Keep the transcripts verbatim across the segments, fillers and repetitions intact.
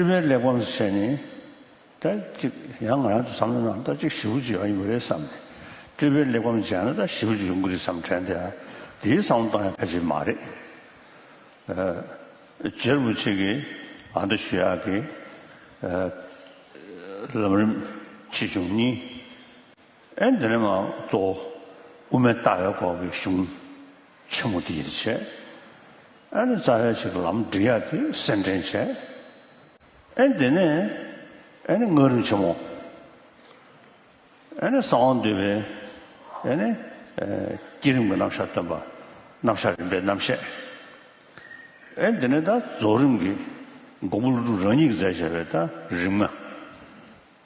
སྤྲུལ་པའི་གླེགས་བམ་ཟེར་ནི། ད་ཅིག་ཡང་ང་རང་ཚོ་བསམ་བློ་ནང་ད་ཅིག་ཞེ་པོ་ཅིག་ཡོང་གི་རེད་བསམ་ནས། སྤྲུལ་པའི་གླེགས་བམ་མཇལ་ན་ད་ཞེ་པོ་ཅིག་ཡོང་གི་རེད་བསམ་དྲན་དེ། དེའི་བསམ་བློ་བཏང་ཡ་ཕལ་ཆེར་མ་རེད། ཨ། རྗེ་རིན་པོ་ཆེ་གིས་ཨ་མདོ་ཞུ་ཡག་གི། ཨ། ལམ་རིམ་ཆེ་ཆུང་གཉིས། ཨེ་འདི་ནས་མ་གཙོ་བོ་དབུ་མའི་ལྟ་བའི་སྐོར་གྱི་གཞུང་ཆེན་མོ་དེ་ཡིད་བྱས། ཨ་ནི་རྩ་བའི་ཆེད་ཀྱི་ལམ་འབྲི་ཡག་དེ་གསན་དྲན་བྱས། ཨེ་འདི་ནས་ཨེ་ནི་སྔགས་རིམ་ཆེན་མོ། ཨེ་ནི་གསང་བ་འདུས་པའི་ཨེ་ནི་ཨེ་བསྐྱེད་རིམ་གྱི་རྣམ་གཞག་སྟོན་པ། རྣམ་གཞག་རིམ་པའི་རྣམ་བཤད། ཨེ་འདི་ནས་ད་རྫོགས་རིམ་གྱི་མགོན་པོ་ཀླུ་སྒྲུབ་རང་ཉིད་ཀྱིས་མཛད་བཞག་པའི་ད་རིམ་ལྔ།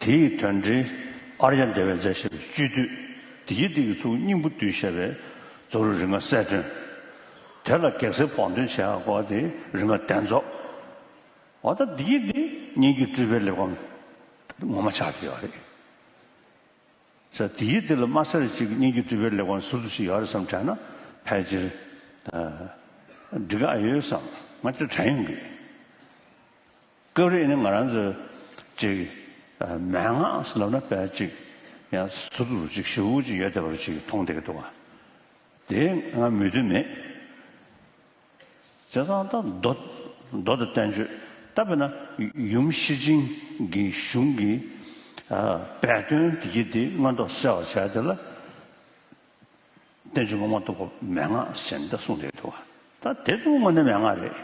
དེའི་དོན་འགྲེལ་ཨཱརྱ་དེ་བས་མཛད་བཞག་པའི་སྤྱོད་བསྡུས། དེ་ཡི་སྟེང་གི་ཚུལ་སྙིང་པོ་བསྡུས་བཞག་པའི་རྫོགས་རིམ་རིམ་ལྔ་གསལ་སྒྲོན། དེ་ལ་གེགས་སེལ་བོགས་འདོན་བྱེད་ཡག་སྐོར་དེ་རིམ་ལྔ་གདན་རྫོགས། འོ་ད་འདི་ཡི་འདི་སྙན་བརྒྱུད་སྤྲུལ་པའི་གླེགས་བམ་ངོ་མ་ཆགས་ཀྱི་ཡོད་རེད། ས་དེ་ཡི་འདི་ལ་མ་ཟེར་ཅིག་སྙན་བརྒྱུད་སྤྲུལ་པའི་གླེགས་བམ་ཟུར་དུ་ཅིག་ཡོད་རེད་བསམ་དྲན་ན་ཕལ་ཆེར་འགྲིག་ག་ཡོད་བསམ་ང་ཚོས་དྲན་ཡོང་གི། སྐབས་རེ་ནི་ང་རང་ཚོས་ཅིག་མན་ངག་ཟེར་ལབ་ན་དཔེ་ཅིག་ཡང་ཟུར་དུ་ཅིག་ཞེ་པོ་ཅིག་ཡོད་བསྡད་པ་ཅིག་མཐོང་བསྡད་ཀྱི་འདུག་ག་དེ་ང་མོས་མཐུན་མེད། བྱས་ཙང་ད་མདོ། མདོ་དང་བསྟན་བཅོས་ད་དཔེར་ན་ཡུམ་ཤེར་ཕྱིན་གྱི་གཞུང་གི་སྦས་དོན་དེ་གྱིས་དེ་མངོན་རྟོགས་གསལ་བར་བྱས་དེ་ལ། བསྟན་བཅོས་མངོན་མངོན་རྟོགས་པ་མན་ངག་ཟེར་ནས་ད་གསུངས་བསྡད་འདུག་བ། ད་དེ་ཚོ་དངོས་གནས་མན་ངག་རེད།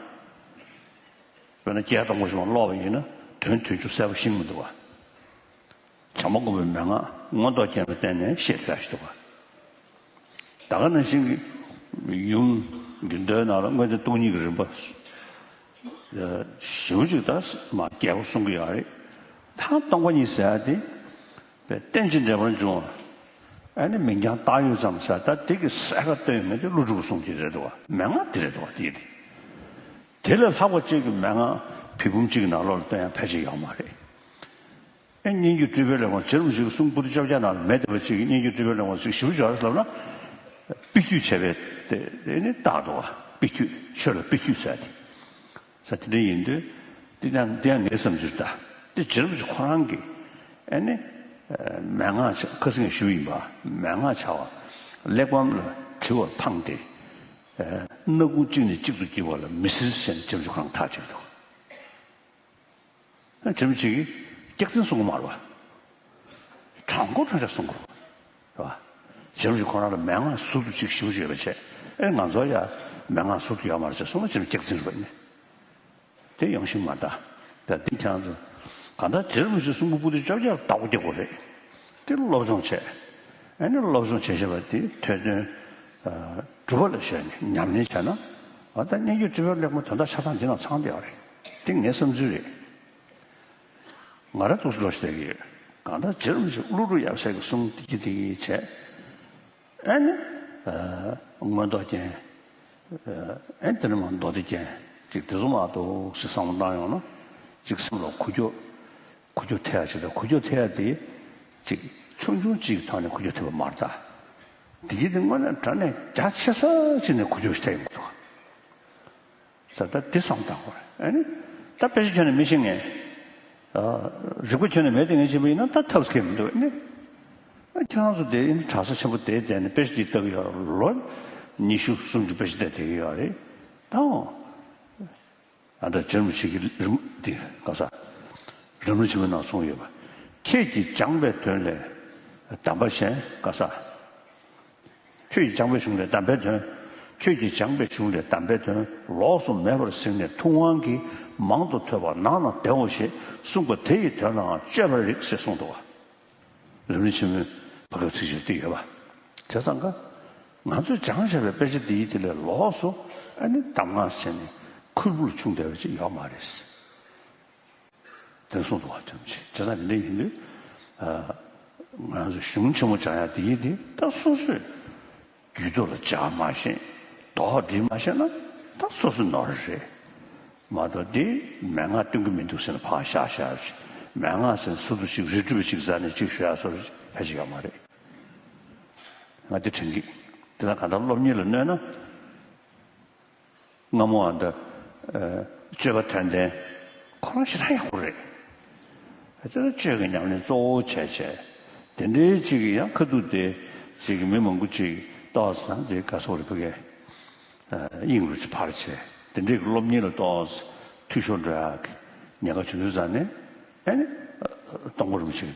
དཔེར་ན་སྐྱེ་རྒ་དང་པོ་བཞི་པ་ཀློག་པ་ཡིན་ན་དོན་དོན་བཅུ་གསལ་པོ་ཤེས་ཀྱི་མི་འདུག་བ། བྱམས་པ་མགོན་པོའི་མན་ངག་མངོན་རྟོགས་རྒྱན་ལ་བརྟེན་ནས་ཤེས་ཐུབ་ཡག་ཞིག་འདུག་བ། ད་ག་ནང་བཞིན་གྱི་ཡུམ་དགེ་འདུན་ནང་ལ་དངོས་བསྟན་སྟོང་ཉིད་ཀྱི་རིམ་པ། ཞེ་པོ་ཅིག་ད་མ་རྒྱས་པོ་གསུང་གི་ཡོད་རེད། ད་སྟོང་པ་ཉིད་ཟེར་ཡ་དེ། རྟེན་ཅིང་འབྲེལ་པར་འབྱུང་བ། ཨ་ནི་མིང་རྐྱང་བཏགས་ཡོད་ཙམ་ཟེར་ད་དེ་གི་གསལ་ཁ་སྟོན་ཡོད་མེད་དེ་ཀླུ་སྒྲུབ་གསུང་གི་རེད་འདུག་བ། མན་ངག་དེ་རེད་འདུག་བ་དེ་ཡིན་དེ། དེ་ལས་ལྷག་པ་གཅིག་གི་མན་ངག་བི་འབུམ་གཅིག་གི་ནང་ལོགས་ལ་སྟོན་ཡ་ཕལ་ཆེར་ཡོད་མ་རེད། ཨེ་སྙན་བརྒྱུད་སྤྲུལ་པའི་གླེགས་བམ་རྗེ་རིན་པོ་ཆེའི་གསུང་པོ་ཏི་བཅོ་བརྒྱད་ནང་ལ་མེད་བསྡད་པ་ཅིག་གི་སྙན་བརྒྱུད་སྤྲུལ་པའི་གླེགས་བམ་ཅིག་ཞེ་པོ་ཅིག་ཡོད་རེད་ལབ་ན། དཔེ་བརྒྱུད་བྱས་པའི་དེ་དེ་ནི་རྟགས་འདུག་བ། དཔེ་བརྒྱུད་ཆོས་ལ་དཔེ་བརྒྱུད་ཟེར་ཏེ། ས་དེ་འདྲ་ཡིན་དུས། དེ་ཡང་དེ་ཡང་ངའི་བསམ་ཚུལ་ད། དེ་རྗེ་རིན་པོ་ཆེ་ཁོ་རང་གིས་ཨེ་ནི། མན་ངག་ཆ་ཁ་སང་ཞུས་ཡིན་པ་མན་ངག་བྱ་བ། གླེགས་བམ་ལ་བྲི་བར་འཕངས་ཏེ། སྣ་ཁུང་གཅིག་ནས་གཅིག་ཏུ་བརྒྱུད་པ་ལ་མི་སྲིད་ཟེར་ནས་རྗེ་རིན་པོ་ཆེ་ཁོ་རང་ཐག་བཅད་འདུག་རྗེ་རིན་པོ་ཆེ་གིས་སྐྱག་རྫུན་གསུང་གི་མ་རེད་བ། དྲང་པོ་དྲང་བཞག་གསུང་གི་རེད་བ། རྗེ་རིན་པོ་ཆེ་ཁོ་རང་ལ་མན་ངག་ཟུར་དུ་གཅིག་ཞེ་པོ་ཅིག་ཡོད་པ་བྱས། ཨེ་ང་ཚོ་ཡ་མན་ངག་ཟུར་དུ་ཡོད་མ་རེད་ཅེས་གསུངས་ན་རྗེ་རིན་པོ་ཆེ་སྐྱག་རྫུན་རེད་བ་ནི། དེ་ཡོང་ཤིང་མ་ད། ད་འདི་ཁྱེད་རང་ཚོ། གང་ལྟར་རྗེ་རིན་པོ་ཆེའི་གསུང་འབུམ་པོ་ཏི་བཅོ་བརྒྱད་ལ་བདག་པོ་རྒྱག་དགོས་རེད། དེ་སློབ་སྦྱོང་བྱས། ཨེ་ནི་སློབ་སྦྱོང་བྱས་བྱས་པ་དེ་ཐོས་དོན། སྒྲུབ་པ་ལ་ཞོན་ནས་ཉམས་ལེན་བྱས་ན། ཨ་ད་སྙན་བརྒྱུད་སྤྲུལ་པའི་གླེགས་བམ་དོན་དག་ཆ་ཚང་འདི་ནང་ཚང་བསྡད་ཡོད་རེད། དེ་ངའི་བསམ་ཚུལ་རེད། ང་རང་ཏོག་ཙམ་ལོ་ཞིག་བསྡད་ཀྱི་ཡོད། གང་ལྟར་རྗེ་རིན་པོ་ཆེ་ཀླུ་སྒྲུབ་ཡབ་སྲས་ཀྱི་གསུང་དེ་གྱིས་དེ་གྱིས་བྱས། ཨེ་ནི། མངོན་རྟོགས་རྒྱན། ཨེ་དེ་ནི་མ་མདོ་སྡེ་རྒྱན། ཅིག་དེ་ཚོ་མ་གཏོགས་ཞིག་བསམ་བློ་བཏང་ཡོང་ན། ཅིག་སེམས་ལ་ཁུག་ཀྱོག་ཁུག་ཀྱོག་ཐེབས་ཡ་ཅིག་དང་ཁུག་ཀྱོག་ཐེབས་ཡ་དེ། ཅིག་ཆུང་ཆུང་ཅིག་ཐོག་ནས་ཁུག་ཀྱོག་ཐེབས་པ་མ་རེད་ད། དེ་གྱིས་དེ་དངོས་གནས་དྲང་གནས་རྒྱ་ཆེ་ས་ཅིག་ནས་ཁུག་ཀྱོག་ཞིག་ཐེབས་ཡོང་གི་འདུག་ས་ད་དེ་བསམ་བཏང་དགོས་རེད། ཨ་ནི། ད་དཔེ་ཆ་ཁྱོན་ནས་མི་ཤེས་ངེས། རིག་པ་ཁྱོན་ནས་མེད་དེ་ངས་བྱས་པ་ཡིན་ན་ད་ཐབས་སྐྱེ་མི་འདུག་ཨ་ནི། ཨ་ཁྱེད་རང་ཚོ་དེ་ཨ་ནི་གྲྭ་ས་ཆེན་པོ་དེའི་སྟེང་ནས་དཔེ་ཆ་འདི་ལྟ་གི་ཡོད་རེད། ལོ་ཉི་ཤུ་སུམ་ཅུ་དཔེ་ཆ་བལྟས་བསྡད་ཀྱི་ཡོད་རེད། ད་འོང་། ཨ་ད་རྗེ་རིན་པོ་ཆེ་གི་རིམ་འདི་ག་ས། རིམ་གྲོ་ཆེན་མོའི་ནང་གསུངས་ཡོད་པ། ཁྱེད་ཀྱིས་སྦྱངས་པའི་དོན་ལས་གདམས་པ་གཞན་ག་ས། ཁྱོད་ཀྱིས་སྦྱངས་པའི་གཞུང་ལས་གདམས་པའི་དོན། ཁྱོད་ཀྱིས་སྦྱངས་པའི་གཞུང་ལས་གདམས་པའི་དོན་ལོགས་སུ་མེད་པར་གཟིགས་ནས་ཐུབ་དབང་གིས་མང་དུ་ཐོས་པ་ནང་ན་བདེའོ་ཞེས་གསུངས་པ་དེ་ཡི་དོན་ལའང་དཔྱོད་པར་རིགས་ཞེས་གསུངས་འདུག་བ། རིམ་གྲོ་ཆེན་མོའི་བར་སྐབས་ཚིགས་བཅད་འདི་ཡོད་པ། བྱས་ཙང་ཀ། ང་ཚོས་སྦྱངས་བཞག་པའི་དཔེ་ཆ་འདི་ཡི་དེ་ལས་ལོགས་སུ་ཨ་ནི་གདམས་ངག་བྱས་ནས་ཁུར་པོ་ལ་ཕྱུང་བསྡད་པ་ཅིག་ཡོད་མ་རེད། དེ་གསུངས་འདུག་བ་ཅམ་ཆེ། བྱས་ཙང་དེ་འདྲ་ཡིན་དུས། ང་ཚོ་གཞུང་ཆེན་མོ་སྦྱང་ཡ་དེ་ཡིན་དེ་ད་སོ་སོས་རྒྱུད་ཐོག་ལ་སྦྱར་མ་ཤེས། རྡོག་སྒྲིལ་མ་ཤེས་ན་ད་སོ་སོ་ནོར་རེད། མ་གཏོགས་དེ་མན་ངག་སྟོན་གི་མི་འདུག་ཟེར་ནས་ཕར་བཞག་བཞག་ཅིག་མན་ངག་ཟེར་ནས་ཟུར་དུ་ཅིག་རིལ་སྒྲིལ་བ་ཅིག་ཟ་ནས་ཅིག་ཞུ་ཡ་སོ་ཕལ་ཆེར་ཡོད་མ་རེད། ང་དེ་དྲན་གི། དེ་ལ་གང་ལྟར་སློབ་གཉེར་ལ་གནོད་ན། སྔ་མོ་ཨ་འདྲ། སྤྱོད་པ་དོན་ལྡན། ཁོ་རང་ཞེ་དྲག་ཡག་པོ་རེད། དེ་ལ་ཆོས་ཀྱི་ཉམས་ལེན་གཙོ་བོ་བྱས་བྱས། དེ་འདྲའི་ཅིག་ཡང་ཁ་ཐུག་དེ་ཅིག་མི་མང་པོ་ཅིག་ཏོག་ཙམ་དེ་ག་སོགས་རེད་ཕ་གི། དབྱིངས་རུ་ཅིག་ཕར་བྱས། དེ་འདྲའི་སློབ་གཉེར་ལ་ཏོག་ཙམ་འཐུས་ཤོར་འགྲོ་ཡག་གི་ཉེན་ཁ་བྱུང་དུས་ཙང་ནས། ཨ་ནི་སྟོང་པ་རིན་པོ་ཆེ་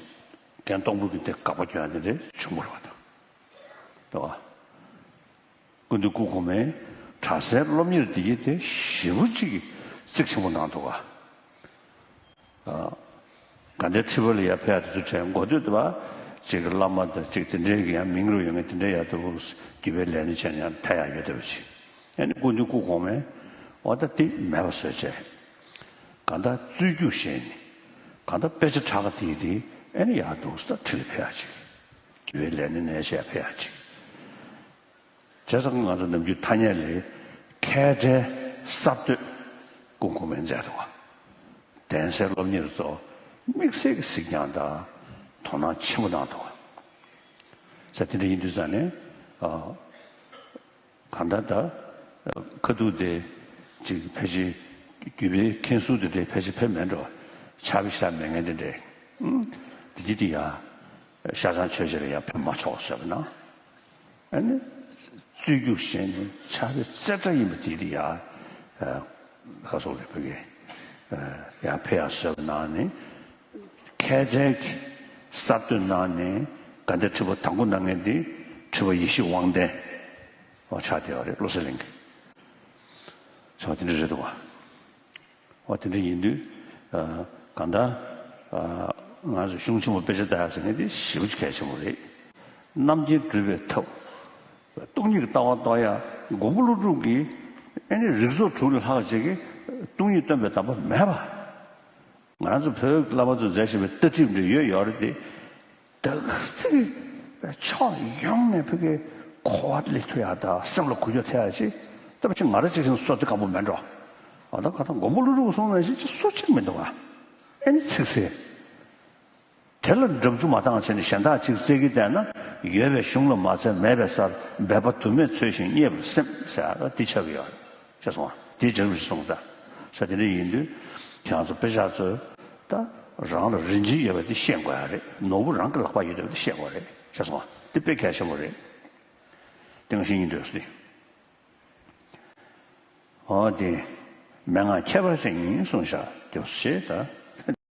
རྒན་སྟོང་པ་གི་དེ་དགག་པ་སྐྱོན་ཡག་དེ་འདྲ་བྱུང་བ་རེད་བ་དང་། རེད་བ། སྐུ་མདུན་སྐུ་གོང་མས་གྲྭ་སའི་སློབ་གཉེར་འདི་ཡི་དེ་ཞེ་པོ་ཅིག་གཙིགས་ཆེན་པོ་གནང་འདུག་ག་ཨ། དགའ་ལྡན་ཁྲི་པ་ལ་ཡར་ཕེབས་ཡག་དེ་ཚོ་གྲས་འགོ་སྟོད་དུ་བ་ཅིག་གི་བླ་མ་དང་ཅིག་དེ་འདྲའི་གི་ཡང་མིང་རུ་ཡོད་མཁན་དེ་འདྲའི་ཡར་འདུག་རྒྱུད་པའི་ལས་སྣེ་བྱས་ནས་ཡང་ཕེབས་ཡག་ཡོད་བསྡད་པ་ཅིག་ཨ་ནི་སྐུ་མདུན་སྐུ་གོང་མས་འོ་ད་དེ་མེད་པ་བཟོས་བྱས། གང་ལྟར་རྩོད་རྒྱུགས་བཞེས་ནས། གང་ལྟར་དཔེ་ཆ་དྲག་ག་དེ་ཡི་དེ་ཨ་ནི་ཡར་འདུག་ས་ཁྲི་ལ་ཕེབས་ཡག་ཅིག་རྒྱུད་པའི་ལས་སྣེ་ནས་བྱས་ཕེབས་ཡག་ཅིག་བྱས་ཙང་ང་ཚོ་ནམ་རྒྱུན་ཐ་སྙད་ལས་མཁས་གྲལ་གསར་གཏོད་སྐུ་གོང་མས་མཛད་འདུག་ག་གདན་སའི་སློབ་གཉེར་ཚོ་དམིགས་བསལ་གྱི་གཟིགས་སྐྱོང་དང་དོ་སྣང་ཆེན་པོ་གནང་འདུག་ག་ས་དེ་འདྲ་ཡིན་དུས་ཙང་ནས། ཨ། གང་ལྟར་ད་ཁ་ཐུག་དེ་ཅིག་ཕལ་ཆེར་རྒྱུད་པའི་མཁན་ཟུར་དེ་འདྲའི་ཕལ་ཆེར་ཕེབས་མེད་འགྲོ། ཕྱག་དཔེ་ཞེ་དྲག་མེད་མཁན་དེ་འདྲའི། ཨུམ། དེ་དེ་དེ་ཡ། ཤ་ཆང་མཆོད་བྱེད་ལ་ཡང་ཕེབས་མ་ཆོག་ཟེར་བ་ན། ཨ་ནི། རྩོད་རྒྱུགས་བྱས་ནས་ཕྱག་དཔེ་རྩེ་གྲ་ཡིན་པ་དེ་དེ་ཡ། ཁ་སོགས་ལས་ཕ་གི། ཡང་ཕེབས་ཡག་ཟེར་བ་ན་ནི། མཁས་གྲལ་གྱི་གསར་གཏོད་གནང་ནས་དགའ་ལྡན་ཁྲི་པ་དང་པོ་གནང་མཁན་དེ་ཁྲི་པ་ཡེ་ཤེས་དབང་ལྡན་ཆགས་བསྡད་ཡོད་རེད། བློ་གསལ་གླིང་གི་ཆགས་པ་དེ་འདྲ་རེད་འདུག་བ། འོ་དེ་འདྲ་ཡིན་དུས། གང་ལྟར། ང་ཚོ་གཞུང་ཆེན་མོ་དཔེ་ཆ་ལྟ་ཡག་ཟེར་མཁན་དེ་ཞེ་པོ་ཅིག་གལ་ཆེན་པོ་རེད། རྣམ་མཁྱེན་སྒྲུབ་པའི་ཐབས། སྟོང་ཉིད་ཀྱི་ལྟ་བ་རྟོགས་ཡག་མགོན་པོ་ཀླུ་སྒྲུབ་ཀྱིས་ཨ་ནི་རིགས་ཚོགས་དྲུག་ལས་ལྷག་ཅིག་གིས་སྟོང་ཉིད་སྟོན་པའི་གདམས་པ་མེད་པ། ང་ཚོ་བོད་ཀྱི་བླ་མ་ཚོས་མཛད་བཞིན་པའི་ལྟ་གྲིབ་འདྲ་ཡོད་ཡོད་རེད་དེ། དག་ས་ཕྱོགས་ཡོངས་ནས་ཕ་གི་གོ་བ་སླེབས་ཐུབ་ཡག་དང་སེམས་ལ་འགུལ་སྐྱོད་ཐེབས་ཡག་ཅིག་ད་ཕྱིན་ང་རང་ཅིག་བཞིན་གསོ་ཚིག་ཁག་པོ་མེད་འགྲོ། འོ་ད་ག་ད་མགོན་པོ་ཀླུ་སྒྲུབ་གསུངས་ནང་བཞིན་ཅིག་གསོ་ཚིག་མི་འདུག་ག་ཨ་ནི་ཚིག་གསལ། དེ་ལ་འགྲམ་ཆུ་མ་བཏང་བྱས་ནས་གཞན་དག་ཅིག་རྩེད་ཀྱི་བསྡད་ན། ཡོད་པའི་གཞུང་ལ་མ་འཚལ་མེད་པའི་སར། འབད་པ་དུ་མས་འཚོལ་ཞིང་རྙེད་པར་སེམས་ཟེར་ཡག་འདི་ཆགས་ཀྱི་ཡོད་རེད། ཤེས་སོང་ང་། དེའི་རྗེས་སུ་གསུངས་ད། ས་དེ་འདྲ་ཡིན་དུས། ཁྱེད་རང་ཚོ་དཔེ་ཆ་ཚོས་ད་རང་ལ་རིན་ཆེན་ཡོད་པ་དེ་ཤེས་དགོས་ཡག་རེད། ནོར་བུ་རང་གི་ལག་པར་ཡོད་བསྡད་པ་དེ་ཤེས་དགོས་རེད། ཤེས་སོང་ང་། དེ་དཔེ་གལ་ཆེན་པོ་རེད། དེ་ང་ཤེས་ཡིན་དུས་སུ་དེ། འོ་དེ། མན་ངག་ཁྱད་པར་ཅན་ཡིན་གསུངས་བཞག་རྒྱབ་ཞེས་ད།